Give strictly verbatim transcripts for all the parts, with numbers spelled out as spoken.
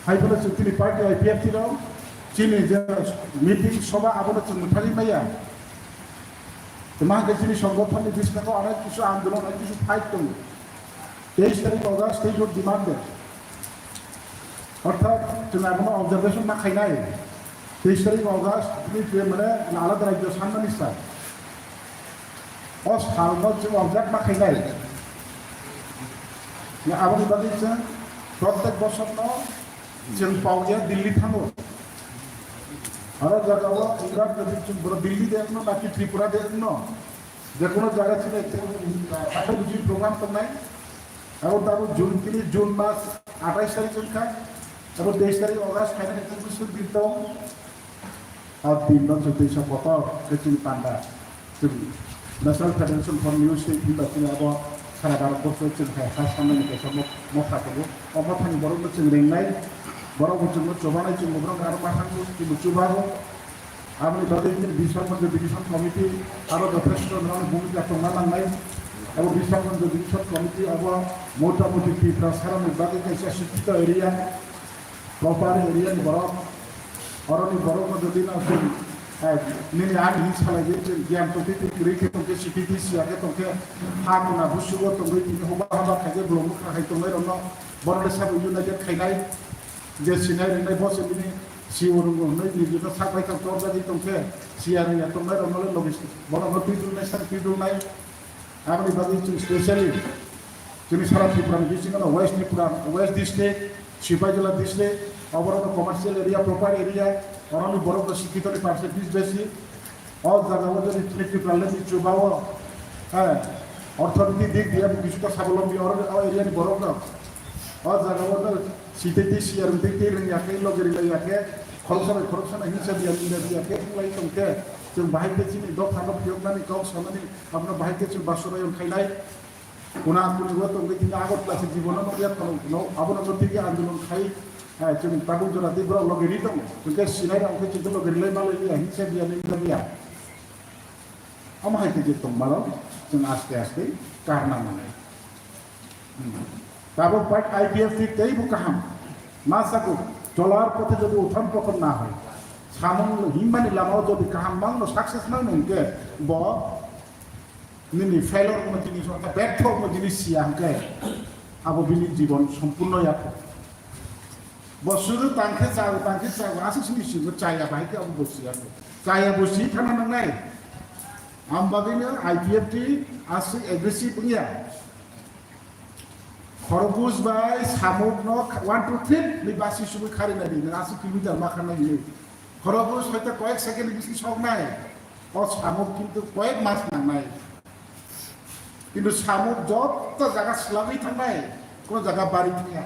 Hai phano chwng chini party I P F T rok chini je meeting soba abono chwng mwthangwi maya. Tma hwnkhe chini songothonni bwskango onek kisu andolon, onek kisu fight tongo. Teis tarik August tei jot demand de. Orthat chwng abono observation ma khainai. Teis tarik August ni je mane alada rajyo sanmani sal. O salno chwng observe ma khainai. Aboni bagwi chwng protek bosorno chwng pao ya Delhi thango. Aro jagao Gujarat ni chwng boro Delhi de wngno naki Tripura de wngno. Jekono jaga chini ekta buji program tongnai. Abo tabuk June tini, June mas atais tarik wngkha. Abo teis tarik August phainai ekta buji din tong. O din no chwng teisa kotor khe chini panda. Chwng National Federation for New State hinba chini abo sara Bharat borso chwng hai ha samani kaisa mo-, motha tongo. O mothani borok no chwng rengnai. Borok bo chwngno chubanai, chwng bo borok aro ma thangwi chwngno chubago. Aboni bagwi chini Bishramganj Division Committee abo jotheshto nang bhumika tongna nangnai. Abo Bishramganj Division Committee abo motamuti Tipra sarani bagwi kaisa sikkito area, proper area ni borok. Oroni borok no jodi na chwng, eh, nini ani hin salai de chwng giyan tongkhe twi kwrwi khe tongkhe siti twi siya khe tongkhe ha tongna busugo tongwi tini hoba hoba khaikhe bolong bwkha hai tongnai rokno borok le sabo united khainai. Je sinai rinai bo se bini si o rwngo hwnwi nini jora sak bai thang tor jagwi tongkhe siya rwya tongnai rokno le logi borokno twi dulnai sak twi dulnai. Aboni bagwi chwng specially chini sara Tripura ni bisingo no West Tripura, West District, Sipaijala District, oborok no commercial area, proper area, oroni borok no sikkito ni percentage besi. O jaga o jodi chini Tripura le ni chuba o, eh, orthodondi dik diya bo kisuta sabolombi oro o area ni borok no. O jaga o no siteti siyar tei tei rwng ya khe loge rwng ya khe khoroksa bai khoroksa no hinsa diya minda diya khe wng lai tong khe chwng bahai khe chini dopha no phiyok nani kok sanani abono bahai khe chwng basurayon khainai. Kuna kuni bo tongwi tini Agartala se jibono nokya phano no abono no tigi andolon khai, eh, chwng tabuk jora tei borok logi ri tongo. Hwnkhe sinai rok hwnkhe chwngno logi rilai malai liya, hinsa biya, nengda biya. Omo hai khe je tongmano chwng aste aste karna nangnai. Hmm. Tabuk bai I P F T teibo kaham. Ma sago, cholar pothe jodi uthon pothon na hoi, samung himmani lamao jodi kaham mangno success mangno hwnkhe bo nini failure wngma jinis, orthat bertho wngma jinis siya hwnkhe, abo bini jibon sompurno yapho. Bo sudu tangkhe chago, tangkhe chago, aswk simi singo chaya, bahai khe abo bo siya khe. Chaya bo si thana nangnai. Am bagwino I P F T aswk aggressive wngya. Khorokbus bai samuk no one, two, three ni basi sugui khari nai di, nang aswk kilometer ma khanai hinwi. Khorokbus hoito koyek second ni bising sok nai. O samuk kintu koyek mas nangnai. Kintu samuk joto jaga swlagwi thangnai, kono jaga bari thangya,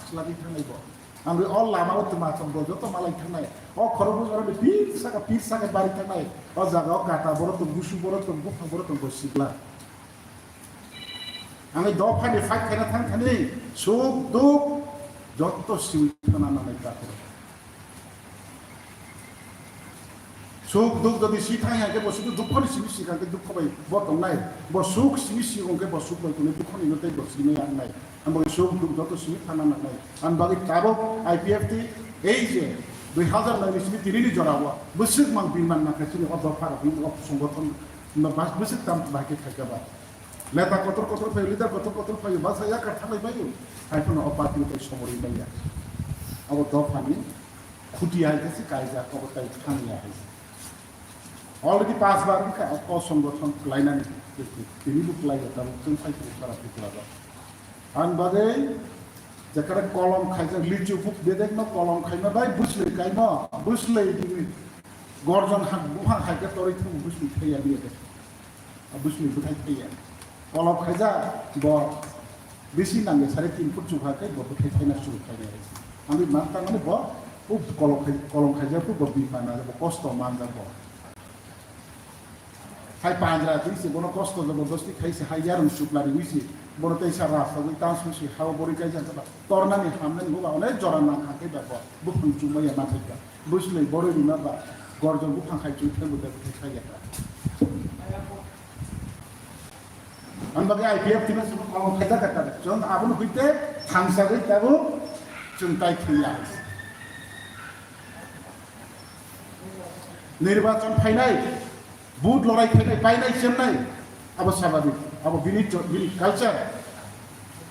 swlagwi thangnai bo. Ang o lama o twma chwng bo joto malai thangnai. O khorokbus oro ni pir saka, pir saka bari thangnai. O jaga o kata borok tong, busu borok tong, buphang borok tong, bo sigla. Ang dophani fight khaina thang thani suk duk joto siwi thana nangnai kha. Suk duk jodi si thang ya khe bo sudu dukho ni simi si kha khe dukho bai bo tongnai. Bo suk simi si ong khe bo suk bai tongnai, dukho ni no tei bo simi ya nai. Ang bai suk duk joto simi thana nangnai. Ang bagwi tabuk I P F T ei je dui hazar nai ni simi tini ni jora o bwswk mang bin man na khe chini o dopha rok ni o songothon no bas bwswk tam bai khe khai kha ba. Neta kotor kotor phaio, leader kotor kotor phaio, basa yakar thanglai phaio. Hai phano o party tei somori manya. Abo dophani khuti hai khe se kaijak, abo tai thangya hai se. Already pas bar wngkha o, o songothon kwlainani, tini bo kwlaiya, tabuk chwng sai phuru sara Tripura o. Ang bagwi jekhare kolom khaijak, lichu buk bedekno kolom khaima bai bwslwi kaima, bwslwi bini gorjon ha buphang hai khe torwi thung bwslwi thaiya bini. Bwsni bwthai thaiya. Kolok khaijak bo bisi nangya sare tin foot chukha khe bo bwthai thaina chukha khainai. Ang ma tangmani bo, o kolok khai, kolok khaijak bo bipha na bo kosto manjak bo. Hai panjra twi se bono kosto jobordosti khai se hai yarung chukla riwi se bono tei sa rasta wi tang sung se hao bori kaijak ba tornani hamnani bo ba onek jora nang kha khe ba bo buphang chumaya ma thai ba. Bwsli borwi rima ba gorjong buphang khai chwi thai bo tei khai ya. Ang bagwi I P F T no chwng kolom khaijak kha, chwng abono hwite thangsagwi tabuk chwng tai thwiya. Nirbachon phainai, vote lorai khainai, painai chennai, abo sababik, abo bini cho-, bini culture.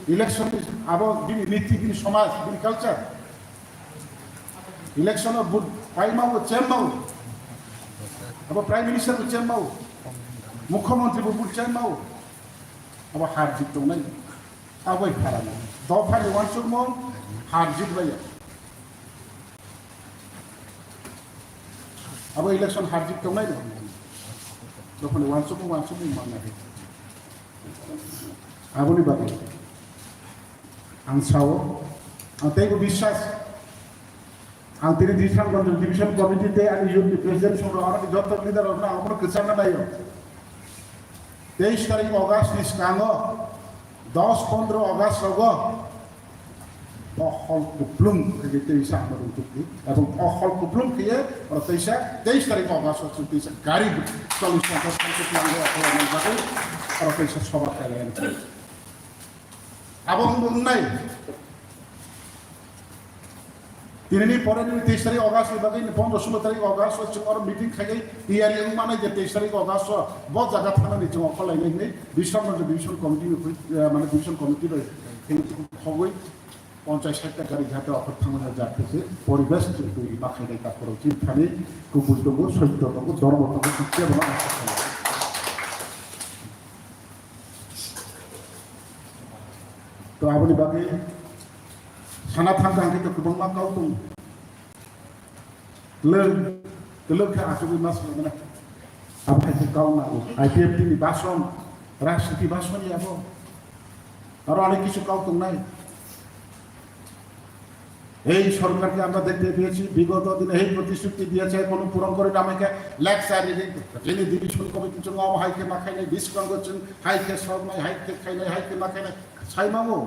Election ni abo bini niti, bini somaj, bini culture. Election o vote paimao, chemao. Abo Prime Minister bo chemao. Mukhyamantri bo vote chemao. Abo har jit tongnai. Aboi pharano. Dophani uansukmung har jit baiya. Abo election har jit tongnai no. Dophani uansukmung, uansukmung manna hai. Aboni bagwi ang sao, ang teibo biswas, ang tini Dishram Ganj Division Committee tei ani youth ni president song rok, ang joto leader rok no ang bono kwchangna naio. Teis tarik August ni swkango, dos pondro August rogo, pohol kuplung khe teisa ang rung tukdi, ebong pohol kuplung khe oro teisa teis tarik August o teisa gari chollish ponchash khe tlango, oro teisa soba khailai. Abo wng wngnai. Tinini pore nini teis tarik August ni bagwi, pondro sulo tarik August o chwng oro meeting khaiwi tiyari wng manai je teis tarik August o bo jaga thangnani chwng okhor lainai hinwi Bishramganj Division Committee ni, eh, mane Division Committee bai khogwi ponchas sait ta gari jate okhor thangmani jat khe poribesh twi ma khainai ta khorok chini thani kubui tongo, soityo tongo, dhormo tongo, tei kebono ang sakha. To aboni bagwi sana thangkha hwnkhe to kwbangma kau tongo. Twlwk, twlwk khe achugwi ma swlangmani. Abo hai khe kau nango. I P F T ni bason, rajniti bason ya abo. Aro onek kisu kau tongnai. এই সরকারকে আমরা দেখতে পেয়েছি, বিগত দিনে এই প্রতিশ্রুতি দিয়েছে, কোনো পূরণ করে না। আমাকে লেকচার রিডিং, যিনি ডিভিশন কমিটি চুন, অম হাইকে মাখাই নাই, ডিসকাউন্ট করছেন, হাইকে সব নাই, হাইকে খাই নাই, হাইকে মাখাই নাই, সাইমামো।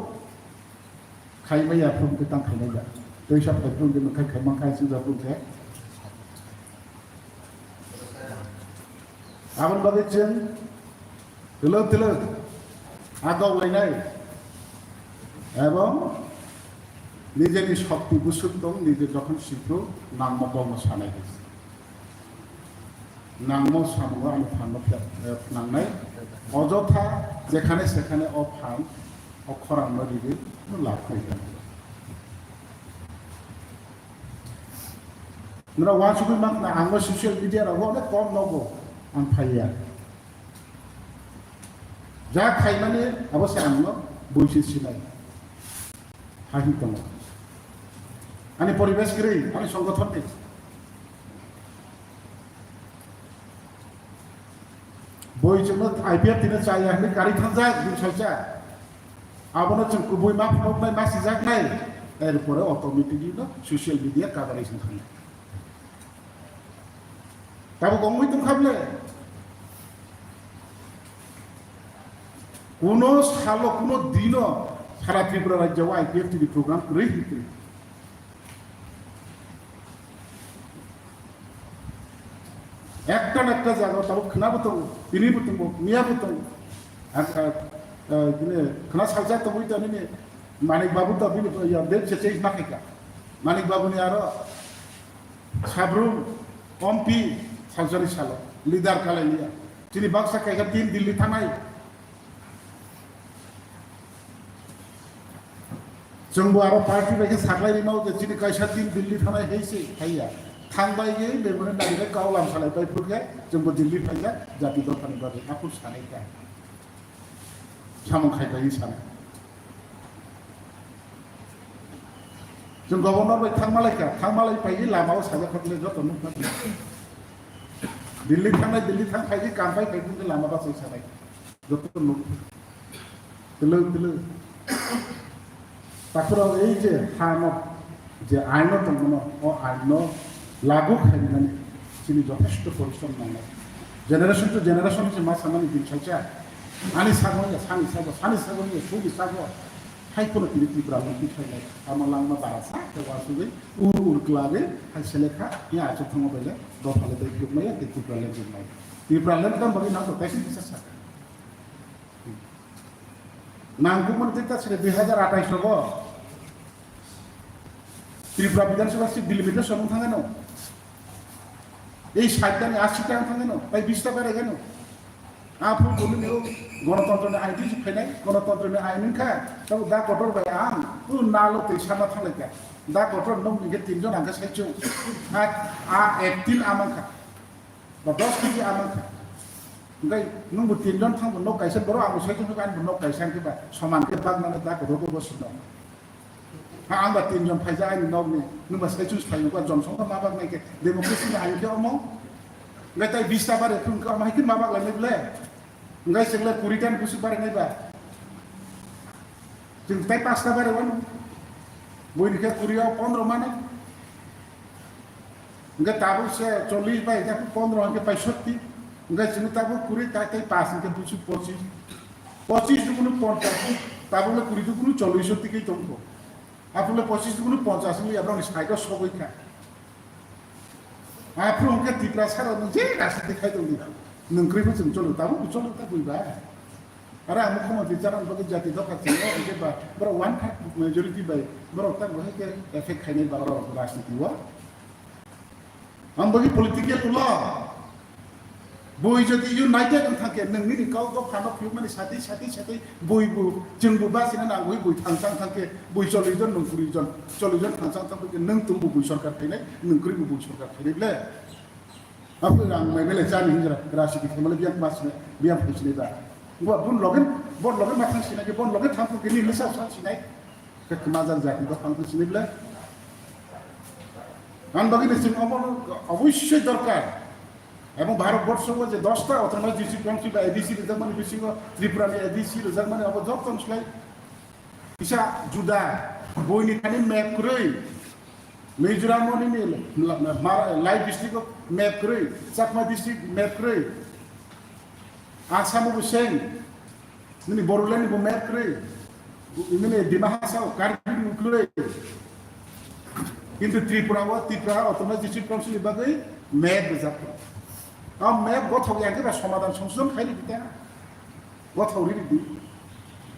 Khaimaya phung khe tang khainai da. Tei sab khai phung khe nokha khaimang khai sing ja phung khe. Aboni bagwi chwng twlwk twlwk agok lainai ebong nijeni shokti bwswk tong, nije jokhon sikru nangma kokno sanai. Nangmo samungo ani phanno phe-, eh, phnangnai. Ojotha jekhane sekhane o phan, o khorangno ridi, no lab khaikha. Nora uansugwi mankha, angno social media rogo onek kom nogo, ang phaiya. Ja khaimani abo se angno buisi sinai. Hahi tongo. Ani poribesh kwrwi, ani songothon ni. Boi chwngno I P F T no chaya hwnwi karwi thangjak, bini salsa. Abono chwng kubui ma phunuknai, ma sijaknai, erpore automatic no social media coverage wngkha. Tabuk wngwi tongkha ble. Kuno salo, kuno dino sara Tripura rajyo o I P F T ni program kwrwi hwnwi kwrwi. Ekta na ekta jaga o tabuk khwnabo tongo, tinibo tongo, miyabo tongo. Ang, ah, ah, bini khwna salsa tongwi tonini Manik Babu to bini, ya, date se change ma khaika. Manik Babu ni aro Sabrum, Ompi, salsani salo, leader kalai liya. Chini baksa kaisa team Delhi thanai. Chwngbo aro party bai khe saklai rima o je chini kaisa team Delhi thanai hai se, haiya. Thangbai ye memorandum bai kau lam salai bai phurkhe, chwngbo Delhi phaija, jati dophani bagwi aphur sanai kha. Samung khai pai sana. Chwng governor bai thangmalai kha, thangmalai pai lama o sajak kha joto nukha. Delhi thangnai, Delhi thang khai kam pai pai lama bachai sanai. Joto nuk. Twlwk, twlwk. Takhorok ei je hano je aino tongmano, o aino lagu khaimani chini jothesto porishrom nangnai. Generation to generation se ma sanani din salsa. Ani sago ya, sani sago, sani sago ya, suni sago. Hai kono tini Tripura longki khainai. Ama langma bara sa, te wasugwi, ur ur klagwi, hai selekha, ya achuk thangma bele, dophale dai yukmaya, te Tripura lengkukmaya. Tripura lengkam bagwi nang to kaisa kisa saka. Nangkukmani tei ta sini dui hazar athais rogo Tripura Bidhan Sabha seat delimitation wng thangano. Ei sait tani asi tang thang no, tai bis ta bare gano. Aphuru buni neo gonotontro ni ain twi phainai, gonotontro ni ain wngkha, tabo da kotor bai ang, tu nalo twi sama thanglaika. Da kotor nok ni tin jon angkha saichung. A, a ek tin amang kha. Ba dos kg amang kha. Ngai nung bo tin jon thang bo nok kaisa boro ang saichung kha ang bo nok kaisa khe ba soman khe bak nang da kotor bo sino. Ha, ang ba tin jon phaijak ani nokni, nwng ba saichung sai ba jon songkha ma bak nai khe democracy ni ain khe omo. Ngai tai bis ta bare phung kha ma hai khe ma bak lai nai ble. Ngai chwng le kuri tan busu bare nai ba. Chwng tai pas ta bare wano. Boi ni khe kuri o pondro mano. Hingke tabuk se chollish bai, hingke pondro hingke paishotti. Hingke chini tabuk kuri tai tai pas hingke busu pochis. Pochis dukunu ponchas, tabuk le kuri dukunu chollish o tikei tongkho. Aphuru le pochis dukunu ponchas wngya borokni side o sogwi kha. Aphuru hingke Tiprasa rok nung je rajniti khai tongdi. Nung kwrwi bo chwng cholo, tabuk bo cholo ta bui bai. Aro ang mukhyamantri chana bagwi jati dopha chwng o hingke ba borok one third majority bai borok tak bo hingke effect khainai ba oro rajniti o. Ang bagi political ulo. Bui jodi united wng thangkhe, nung nini kau dopha no phiyok mani sati, sati, sati, bui bu, chwng bu bachina nang bui, bui thang chang thangkhe, bui chollish jon, nung kuri jon, chollish jon thang chang thangkhe, nung tung bu bui sorkar khainai, nung kuri bu bui sorkar khainai ble. Apo ang mai mele chani hinjra, rasi di khamale biang mas ne, biang phai sinai ba. Gua bun logen, bon logen ma thang sinai, bon logen thang ke ni lesa sa sinai. Khe kwmajak jati bo phang sini ble. Ang bagwi ni chwng omo oboisoi dorkar. Ebong Bharat borsho o je dosta autonomous district council ba A D C rijak mani bisingo Tripura ni A D C rijak mani abo joto slai kisa juda. Boini thani map kwrwi. Mizoram o nini la-, la-, Mara-, Lai district o map kwrwi. Chakma district map kwrwi. Assam o bo same. Nini Bodoland ni bo map kwrwi. Nini Dima Hasao, Karbi ni kwrwi. Kintu Tripura o, Tripura Autonomous District Council ni bagwi map rijak tongo. A map gothok ya khe ba somadan songsodon khai ridi ta. Gothok ridi.